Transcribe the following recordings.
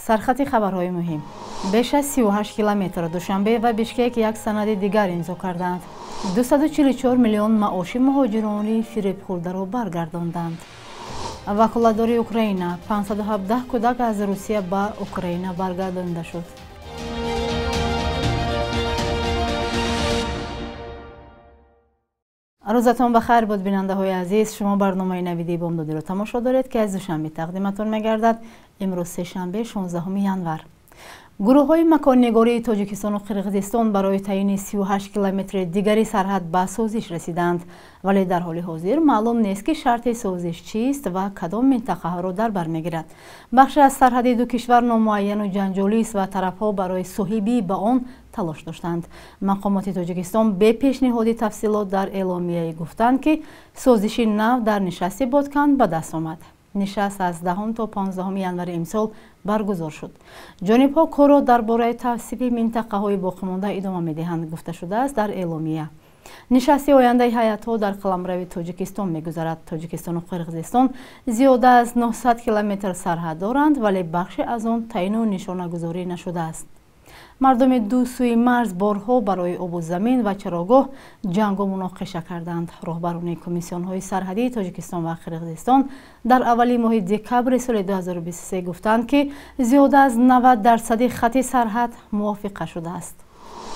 Сархати хабарҳои муҳим. Беш аз 38 километр Душанбе ва Бишкек як санади дигар имзо карданд. 244 миллион маоши муҳоҷирони фиребхӯрдаро баргардонданд. Ваколатдори Украина 517 кӯдак аз Русия ба Украина баргардонида шуд. Рӯзатон ба хайр буд, бинандаҳои азиз. Шумо барномаи навиди бомдодиро тамошо доред, ки аз Душанбе тақдиматон мегардад. Имрӯз сешанбе, 16 январ. Гурӯҳҳои маконнигории Тоҷикистону Қирғизистон барои таъйини 38 километри дигари сарҳад ба созиш расиданд, вале дар ҳоли ҳозир маълум нест, ки шарти созиш чист ва кадом минтақаҳоро дар бар мегирад. Бахше аз сарҳади ду кишвар номуайяну ҷанҷолист ва тарафҳо барои соҳибӣ ба он талош доштанд. Мақомоти Тоҷикистон бе пешниҳоди тафсилот дар эъломияе гуфтанд, ки созиши нав дар нишасти Бодканд ба даст омад. Нишаст аз 10 то 15 январи имсол баргузор шуд. Ҷонибҳо корро дар бораи тавсифи минтақаҳои боқимонда идома медиҳанд, гуфта шудааст дар эъломия. Нишасти ояндаи ҳайатҳо дар қаламрави Тоҷикистон мегузарад. Тоҷикистону Қирғизистон зиёда аз 900 километр сарҳад доранд, вале бахше аз он таъйину нишонагузорӣ нашудааст. Мардуми ду сӯи марз борҳо барои обу замин ва чарогоҳ ҷангу муноқиша карданд. Роҳбарони комиссионҳои сарҳадии Тоҷикистон ва Қирғизистон дар аввали моҳи декабри соли 2023 гуфтанд, ки зиёда аз 90% хати сарҳад мувофиқа шудааст.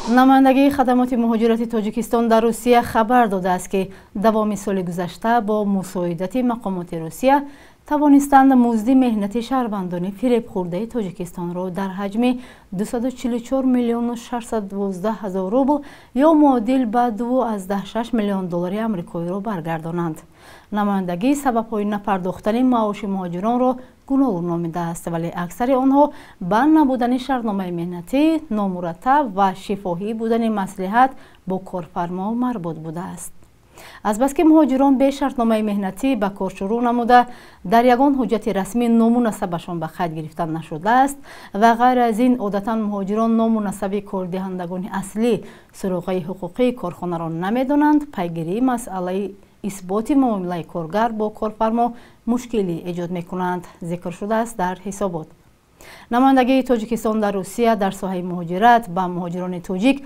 Намояндагии хадамоти муҳоҷирати Тоҷикистон дар Русия хабар додааст, ки давоми соли гузашта бо мусоидати мақомоти Русия тавонистанд музди меҳнати шаҳрвандони фиребхӯрдаи Тоҷикистонро дар ҳаҷми 244 миллиону 612 ҳазор рубл ё муодил ба 2,6 миллион доллари амрикоиро баргардонанд. Намояндагӣ сабабҳои напардохтани маоши муҳоҷиронро гуногун номидааст, вале аксари онҳо ба набудани шартномаи меҳнатӣ, номураттаб ва шифоҳӣ будани маслиҳат бо корфармо марбут будааст. Азбаски муҳоҷирон бе шартномаи меҳнатӣ ба кор шурӯъ намуда, дар ягон ҳуҷҷати расмӣ ному насабашон ба қайд гирифта нашудааст ва ғайр аз ин одатан муҳоҷирон ному насаби кордиҳандагони аслӣ, суроғаи ҳуқуқии корхонаро намедонанд, пайгирии масъалаи исботи муомилаи коргар бо корфармо мушкилӣ эҷод мекунанд, зикр шудааст дар ҳисобот. Намояндагии Тоҷикистон дар Русия дар соҳаи муҳоҷират ба муҳоҷирони тоҷик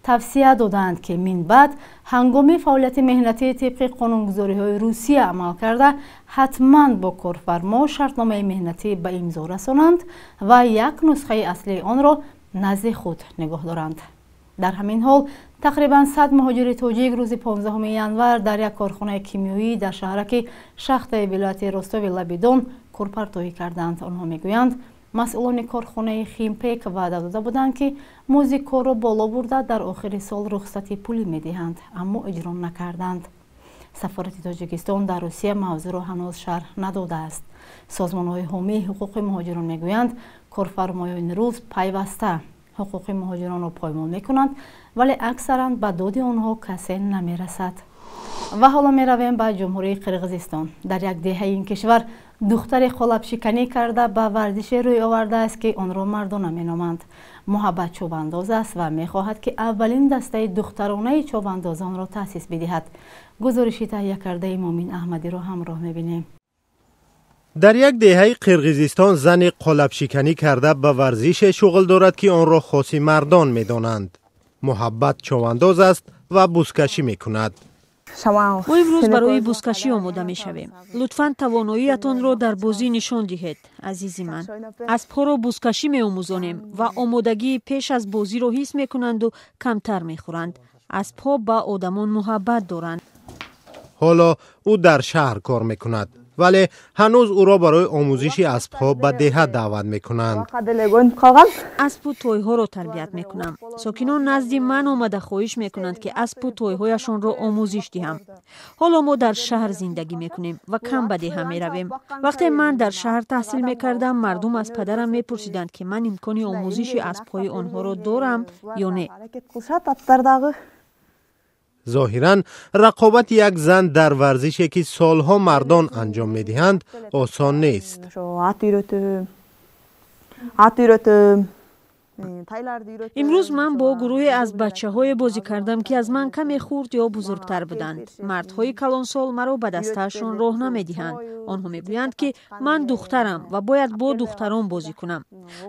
тавсия доданд, ки минбаъд ҳангоми фаъолияти меҳнатӣ тибқи қонунгузориҳои Русия амал карда, ҳатман бо корфармо шартномаи меҳнатӣ ба имзо расонанд ва як нусхаи аслии онро назди худ нигоҳ доранд. Дар ҳамин ҳол тақрибан 100 муҳоҷири тоҷик рӯзи 15 январ дар як корхонаи кимиёӣ дар шаҳраки Шахтаи вилояти Ростови лаби Дон корпартоӣ карданд. Онҳо мегӯянд, масъулони корхонаи Химпек ваъда дода буданд, ки музди корро боло бурда дар охири сол рухсати пулӣ медиҳанд, аммо иҷро накарданд. Сафорати Тоҷикистон дар Русия мавзӯъро ҳанӯз шарҳ надодааст. Созмонҳои ҳомии ҳуқуқи муҳоҷирон мегӯянд, корфармоёни рус пайваста ҳуқуқи муҳоҷиронро поймол мекунанд, вале аксаран ба доди онҳо касе намерасад. Ва ҳоло меравем ба Ҷумҳурии Қирғизистон. Дар як деҳаи ин кишвар духтаре қолабшиканӣ карда ба варзише рӯй овардааст, ки онро мардона меноманд. Муҳаббат чӯбандоз аст ва мехоҳад, ки аввалин дастаи духтаронаи чӯбандозонро таъсис бидиҳад. Гузориши таҳия кардаи Мумин Аҳмадиро ҳамроҳ мебинем. Дар як деҳаи Қирғизистон зане қолабшиканӣ карда ба варзише шуғл дорад, ки онро хоси мардон медонанд. Муҳаббат човандоз аст ва бузкашӣ мекунад. Мо имрӯз барои бузкашӣ омода мешавем. Лутфан тавоноиятонро дар бозӣ нишон диҳед, азизи ман. Аспҳоро бузкашӣ меомӯзонем ва омодагии пеш аз бозиро ҳис мекунанду камтар мехӯранд. Аспҳо ба одамон муҳаббат доранд. Ҳоло ӯ дар шаҳр кор мекунад, вале ҳанӯз ӯро барои омӯзиши аспҳо ба деҳа даъват мекунанд. Аспу тойҳоро тарбият мекунам. Сокинон назди ман омада хоҳиш мекунанд, ки аспу тойҳояшонро омӯзиш диҳам. Ҳоло мо дар шаҳр зиндагӣ мекунем ва кам ба деҳа меравем. Вақте ман дар шаҳр таҳсил мекардам, мардум аз падарам мепурсиданд, ки ман имкони омӯзиши аспҳои онҳоро дорам ё не. Зоҳиран рақобати як зан дар варзише, ки солҳо мардон анҷом медиҳанд, осон нест. Имрӯз ман бо гурӯҳе аз бачаҳое бозӣ кардам, ки аз ман каме хурд ё бузургтар буданд. Мардҳои калонсол маро ба дастаашон роҳ намедиҳанд. Онҳо мегӯянд, ки ман духтарам ва бояд бо духтарон бозӣ кунам.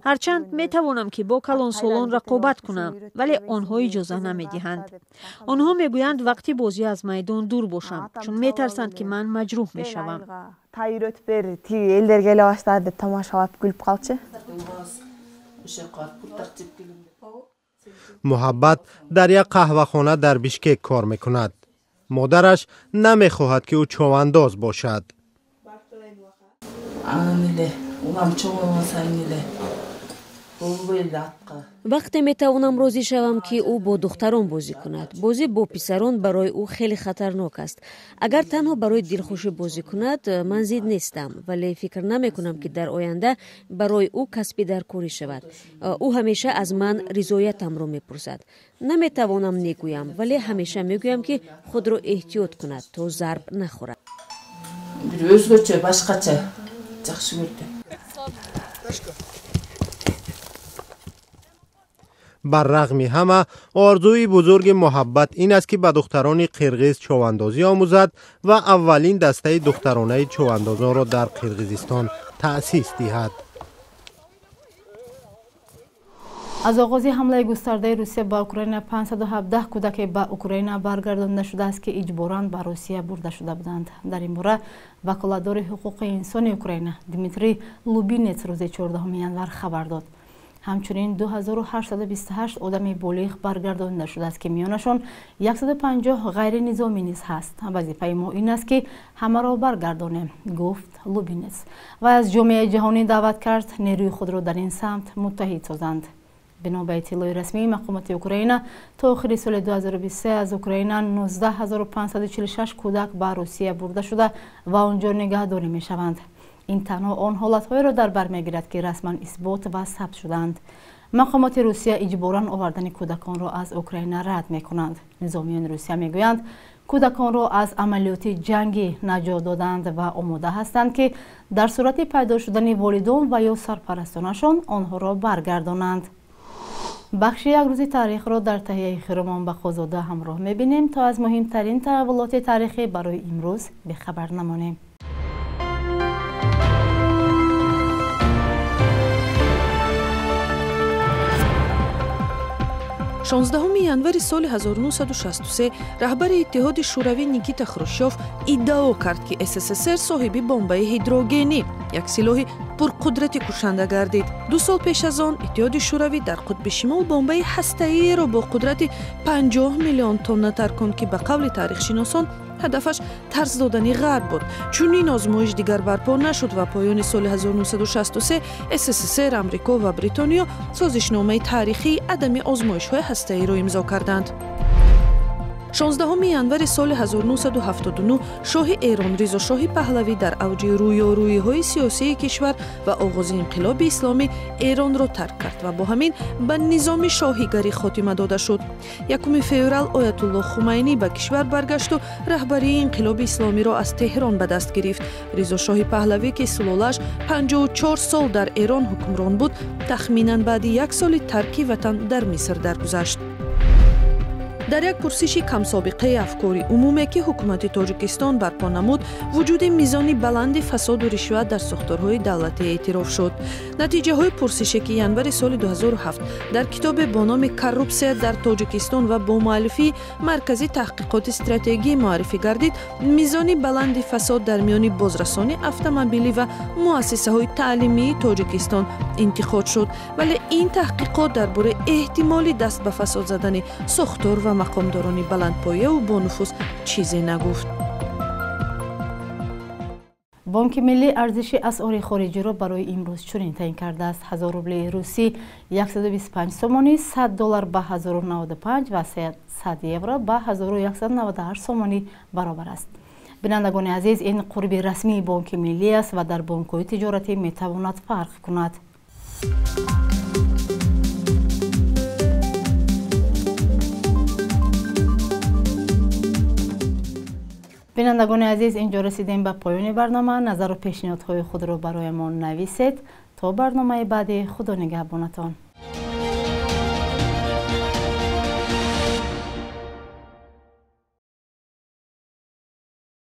Ҳарчанд метавонам, ки бо калонсолон рақобат кунам, вале онҳо иҷоза намедиҳанд. Онҳо мегӯянд вақти бозӣ аз майдон дур бошам, чун метарсанд, ки ман маҷрӯҳ мешавам. Тай үйрөтүп бер, тиги элдер келе баштады деп тамошалап күлүп калчу. Муҳаббат дар як қаҳвахона дар Бишкек кор мекунад. Модараш намехоҳад, ки ӯ човандоз бошад. Анан эле улам чоңойгон сайын эле болбой эле атка. Вақте метавонам розӣ шавам, ки ӯ бо духтарон бозӣ кунад. Бозӣ бо писарон барои ӯ хеле хатарнок аст. Агар танҳо барои дилхушӣ бозӣ кунад, ман зид нестам, вале фикр намекунам, ки дар оянда барои ӯ касби даркорӣ шавад. Ӯ ҳамеша аз ман ризоятамро мепурсад. Наметавонам негӯям, вале ҳамеша мегӯям, ки худро эҳтиёт кунад, то зарб нахӯрад. Бир өзгөчө, башкача жакшы көрдү. Бар рағми ҳама, орзуи бузурги Муҳаббат ин аст, ки ба духтарони қирғиз човандозӣ омӯзад ва аввалин дастаи духтаронаи човандозонро дар Қирғизистон таъсис диҳад. Аз оғози ҳамлаи густардаи Русия ба Украина 517 кӯдаке ба Украина баргардонда шудааст, ки иҷборан ба Русия бурда шуда буданд. Дар ин бора ваколатдори ҳуқуқи инсони Украина Дмитрий Лубинец рӯзи 14 январ хабар дод. Ҳамчунин 2828 одами болиғ баргардонида шудааст, ки миёнашон 150 ғайринизомӣ низ ҳаст. Вазифаи мо ин аст, ки ҳамаро баргардонем, гуфт Лубинец ва аз ҷомеаи ҷаҳонӣ даъват кард нерӯи худро дар ин самт муттаҳид созанд. Бино ба иттилои расмии мақомоти Украина, то охири соли 2023 аз Украина 19546 кӯдак ба Русия бурда шуда ва он ҷо нигаҳдорӣ мешаванд. Ин танҳо он ҳолатҳоеро дар бар мегирад, ки расман исбот ва сабт шудаанд. Мақомоти Русия иҷборан овардани кӯдаконро аз Украина рад мекунанд. Низомиёни Русия мегӯянд, кӯдаконро аз амалиёти ҷангӣ наҷот доданд ва омода ҳастанд, ки дар сурати пайдо шудани волидон ва ё сарпарастонашон онҳоро баргардонанд. Бахши як рӯзи таърихро дар таҳияи Хиромон Бақозода ҳамроҳ мебинем, то аз муҳимтарин таҳаввулоти таърихӣ барои имрӯз бехабар намонем. 16 январи соли 1963 раҳбари Иттиҳоди Шӯравӣ Никита Хрущёв иддао кард, ки СССР соҳиби бомбаи ҳидрогенӣ, як силоҳи пурқудрати кушанда гардид. 2 сол пеш аз он Иттиҳоди Шӯравӣ дар қутби шимол бомбаи ҳастаиеро бо қудрати 50 миллион тонна тарконд, ки ба қавли таърихшиносон ҳадафаш тарс додани ғарб буд. Чунин озмоиш дигар барпо нашуд ва поёни соли 1963 СССР, Амрико ва Бритониё созишномаи таърихии адами озмоишҳои ҳастаиро имзо карданд. 16 январи соли 1979 шоҳи Эрон Ризошоҳи Паҳлавӣ дар авҷи рӯёрӯиҳои сиёсии кишвар ва оғози инқилоби исломӣ Эронро тарк кард ва бо ҳамин ба низоми шоҳигарӣ хотима дода шуд. 1 феврал Оятуллоҳ Хумайнӣ ба кишвар баргашту раҳбарии инқилоби исломиро аз Теҳрон ба даст гирифт. Ризошоҳи Паҳлавӣ, ки сулолааш 54 сол дар Эрон ҳукмрон буд, тахминан баъди як соли тарки ватан дар Миср даргузашт. Дар як пурсиши камсобиқаи афкори умуме, ки ҳукумати Тоҷикистон барпо намуд, вуҷуди мизони баланди фасоду ришват дар сохторҳои давлатӣ эътироф шуд. Натиҷаҳои пурсише, ки январи соли 2007 дар китобе бо номи «Коррупсия дар Тоҷикистон» ва бо муаллифии Маркази таҳқиқоти стратегӣ муаррифӣ гардид, мизони баланди фасод дар миёни бозрасони автомобилӣ ва муассисаҳои таълимии Тоҷикистон интиқод шуд. Вале ин таҳқиқот дар бораи эҳтимоли даст ба фасод задани сохтор ва мақомдорони баландпояву бонуфуз чизе нагуфт. Бонки миллӣ арзиши асъори хориҷиро барои имрӯз чунин таъин кардааст: 1000 рубли русӣ 125 сомонӣ, 100 доллар ба 1095 ва 100 евро ба 1198 сомонӣ баробар аст. Бинандагони азиз, ин қурби расмии Бонки миллӣ аст ва дар бонкҳои тиҷоратӣ метавонад фарқ кунад. Бинандагони азиз, инҷо расидем ба поёни барнома. Назару пешниҳодҳои худро барои мо нависед. То барномаи баъдӣ, Худо нигаҳбонатон.